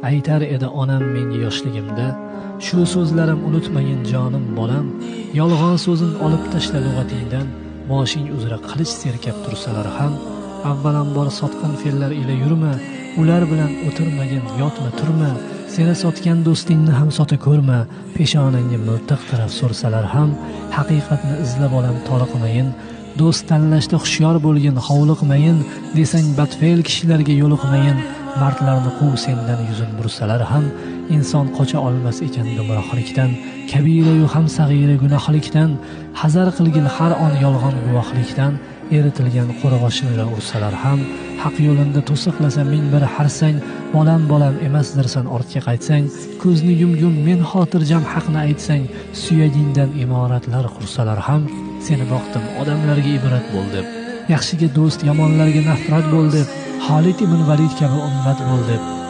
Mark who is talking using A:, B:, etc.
A: Aytar edi onam menga yoshligimda, shu so'zlarim unutmagin jonim bolam, yolg'on so'zin olib tashla lug'atingdan, boshing uzra qilich serkab tursalar ham, avvalambor sotqin fe'llar ila yurma, ular bilan o'tirmagin, yotma, turma, seni sotgan do'stingni ham sota ko'rma, peshonangga miltiq tirab so'rsalar ham, haqiqatni izla bolam toliqmayin, do'st tanlashda hushyor bo'lgin, hovliqmayin, desang badfe'l kishilarga yo'liqmayin, mardlarni quv sendan yuzin bursalar ham, inson qocha olmas ekan gumrohlikdan, kabirayu ham sag'ira gunohlikdan, hazar qilgin har on yolg'on guvohlikdan, eritilgan qo'rg'oshin ila ursalar ham, haq yo'linda to'siqlasa ming bir harsang, bolam bolam emasdirsan ortga qaytsang, ko'zni yumgum men xotirjam haqni aytsang, suyagingdan imoratlar qursalar ham, seni boqdim odamlarga ibrat bo'l deb, yaxshiga do'st yomonlarga nafrat bo'l deb, Xolid ibn Valid kabi ummat bo'l deb.